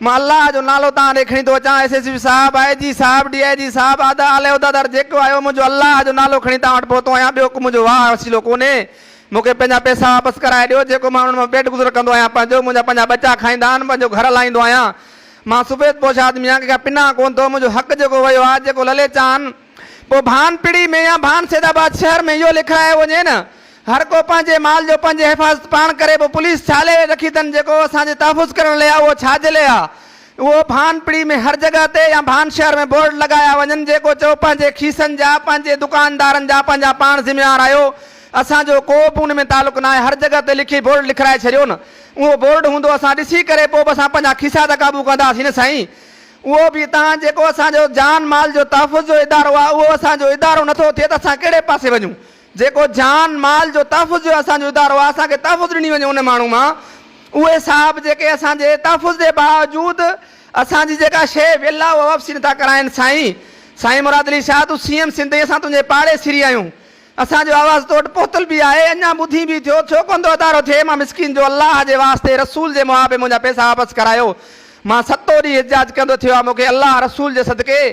مان الله جو نالو توهان ڏي کڻي ٿو اچان، ايس ايس پي صاحب، آء جي صاحب، ڊي I جي صاحب، آدا اعلي عهديدار جيڪو آهيو منهنجو الله جو نالو کڻي توهان وٽ پهتو آهيان، ٻيو ڪو منهنجو واهه وسيلو ڪونهي، مون کي پنهنجا پئسا واپس ڪرائي ڏيو، جيڪو مان انهن مان پيٽ گذر ڪندو آهيان، پنهنجو، منهنجا پنهنجا ٻچا کائيندا آهن، پنهنجو گهر هلائيندو آهيان، مان سفيد پوش آدمي آهيان، ڪنهن کان پنان ڪونه ٿو، منهنجو حق جيڪو ويو آهي، جيڪو لليچان. پوء ڀان پڙي ۾ يا ڀان سيد آباد شهر ۾ اهو لکرايو وڃي نه هر ڪو پنهنجي مال جو پنهنجي حفاظت پاڻ ڪري پوء پوليس ڇا لئي رکي اٿن جيڪو اسان جي تحفظ ڪرڻ لئي آ اهو ڇا جي لئي آ اهو ڀان پڙي ۾ هر جڳهه تي يا ڀان شهر ۾ بورڊ لڳايا وڃن جيڪو چئو پنهنجي کيسن جا پنهنجي دڪاندارن جا پنهنجا پاڻ ذميوار آهيو اسان جو ڪو به ان ۾ تعلق ناهي هر جڳهه تي لکي بورڊ لکرائي ڇڏيو نه اهو بورڊ هوندو اسان ڏسي ڪري پوء به اسان پنهنجا کيسا ته قابو ڪنداسين نه سائين اهو به تان جيڪو اسان جو جان مال جو تحفظ جو ادارو آهي اهو اسان جو ادارو نٿو ٿئي ته اسان ڪهڙي پاسي وڃون جيڪو جان مال جو تحفظ جو اسان جو ادارو آهي اسان کي تحفظ ڏني وڃي ان ماڻهو مان اهي صاحب جيڪي اسان جي تحفظ جي باوجود اسان جي جيڪا شيء ويل آهي اها واپسي نٿا ڪرائين سائين سائين مراد علي شاهه تون سي ايم سنڌ اسان تنهنجي پاڙي سري آهيون اسان جو آواز تو وٽ پهتل به آهي، اڃا ٻڌين به ٿيو، ڇو ڪونه ٿو ادارو ٿئي، مان مسڪين جو الله جي واسطي رسول جي محابي منهنجا پئسا واپس ڪرايو، مان ستون ڏينهن احتجاج ڪندو ٿيو آ، مون کي الله رسول جي صدقي.